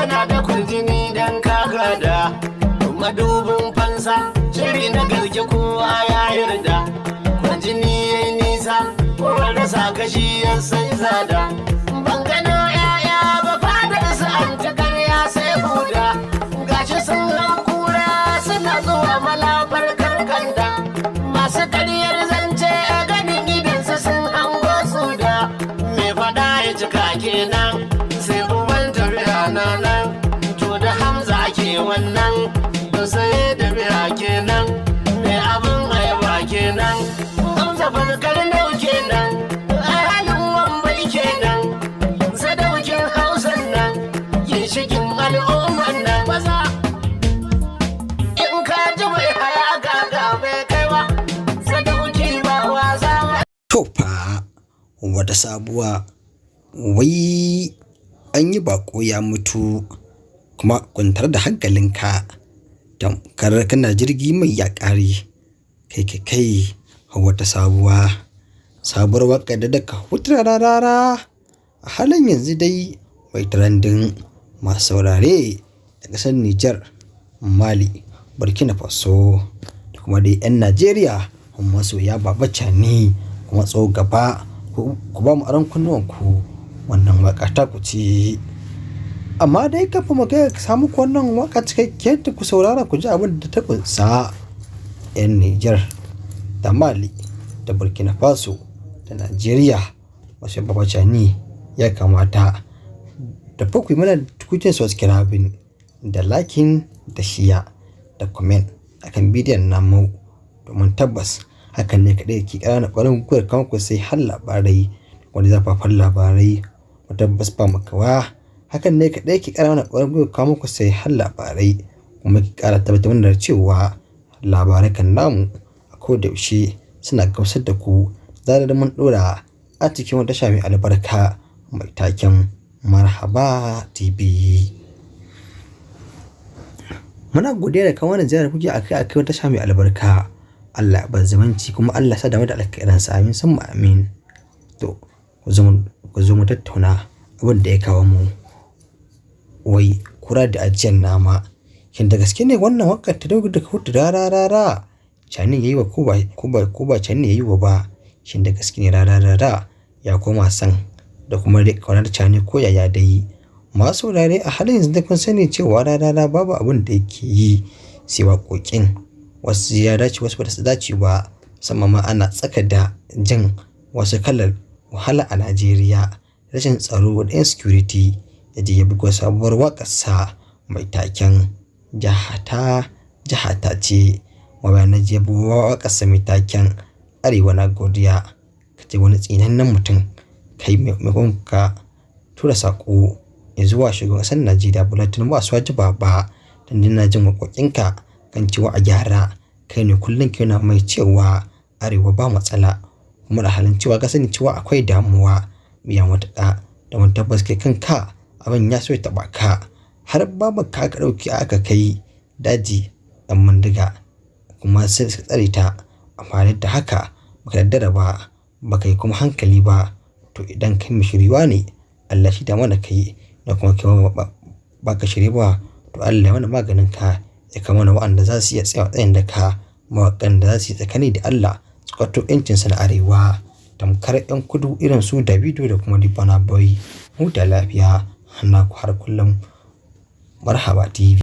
Kana da kurjini dan ka gada. Madubin fansa, shiri na gaske kowa ya yarda. Kurjini yayi nisa, kowa rasa kashi ya sai zada. Ban gano 'ya'ya ba, fadar su an ta karya sai huda. Gashi sun kura suna zuwa malafar karkanda. Masu karyar zance a ganin gidansu sun hango su da. Mai fada ya cika kenan, sai uban tafiya na nan. To da Hamza ake wannan, to sai da biya kenan. Mai abin ayaba kenan, Hamza farkar nau kenan. A halin wambai kenan, sadaukin Hausan nan, ginshikin al'umman nan. Maza in ka ji mai haya gaga bai kai ba, sadauki ba wasa ba. To fa, wata sabuwa, wai an yi baƙo ya mutu, kuma kwantar da hankalinka tamkar kana jirgi mai ya ƙare. Kai kai kai, wata sabuwa, sabuwar waƙar da daga hutu rarara a halin yanzu dai mai trending masu saurare da ƙasar Nijar, Mali, Burkina Faso da kuma dai 'yan Najeriya masoya Baba Cani, kuma tso gaba ku ba mu aron kunnuwanku, wannan waƙa ta ku ce. Amma dai kafin mu kai samu ku wannan waƙa cikakkiyar ta, ku saurara ku ji abin da ta ƙunsa. 'Yan Nijar da Mali da Burkina Faso da Najeriya masu Baba Cani, ya kamata da fa ku yi mana tukuicin subscribing da liking da share da comment akan bidiyon namu, domin tabbas hakan ne kaɗai ke ƙara ƙwarin gwiwar kawo muku sai har labarai wani zafafan labarai. Tabbas ba makawa, hakan ne kaɗai ke ƙara mana ƙwarin gwiwar kawo muku sai har labarai, kuma ke ƙara tabbatar da cewa labarai kan namu a koda yaushe suna gamsar da ku zarar mun ɗora a cikin wata tasha mai albarka mai taken Marhaba TV. Muna godiya da kan wannan ziyarar kuke akai akai wata tasha mai albarka. Allah ya bar zumunci, kuma Allah ya sa damu da alkhairansa, amin summa amin. To, ku zo mu tattauna abin da ya kawo mu. Wai kura da ajiyar nama. Shin da gaske ne wannan waƙar ta da hutu rarara Cani ya yi wa ko ba Cani ya yi wa ba? Shin da gaske ne rarara ya koma san da kuma ƙaunar Cani ko yaya dai? Masu saurare, a halin yanzu dai kun sani cewa Rarara babu abin da yake yi sai waƙoƙin. Wasu ya dace, wasu ba su dace ba. Musamman ma ana tsaka da jin wasu kalar wahala a Najeriya, rashin tsaro da insecurity, ya je ya buga sabuwar waƙarsa mai taken Jahata Jahata ce. Bayan na je buga waƙarsa mai taken Arewa na godiya. Ka ce wani tsinannen mutum kai, maimakon ka tura saƙo zuwa shugaban ƙasar Najeriya Bola Tinubu, Asiwaju Baba, dan ina jin waƙoƙinka kan cewa a gyara, kai ne kullum kana mai cewa Arewa ba matsala, kuma da halin cewa ka sani cewa akwai damuwa miya matuƙa, domin tabbas kai kanka abin ya so ya taɓa ka, har babarka aka ɗauki aka kai daji ɗan bindiga kuma sai suka tsare ta. Amma duk da haka baka daddara ba, baka yi kuma hankali ba. To, idan kai mai shiryuwa ne, Allah shi da mana kai, da kuma kai baka shirye ba, to Allah ya mana maganin ka, ya kawo mana wa'anda za su iya tsayawa tsayin daka, mawaƙan da za su yi tsakani da Allah su ƙwato 'yancinsu na Arewa tamkar 'yan kudu irin su Davido da kuma Burna Boy. Huta lafiya, naku har kullum, Marhaba TV.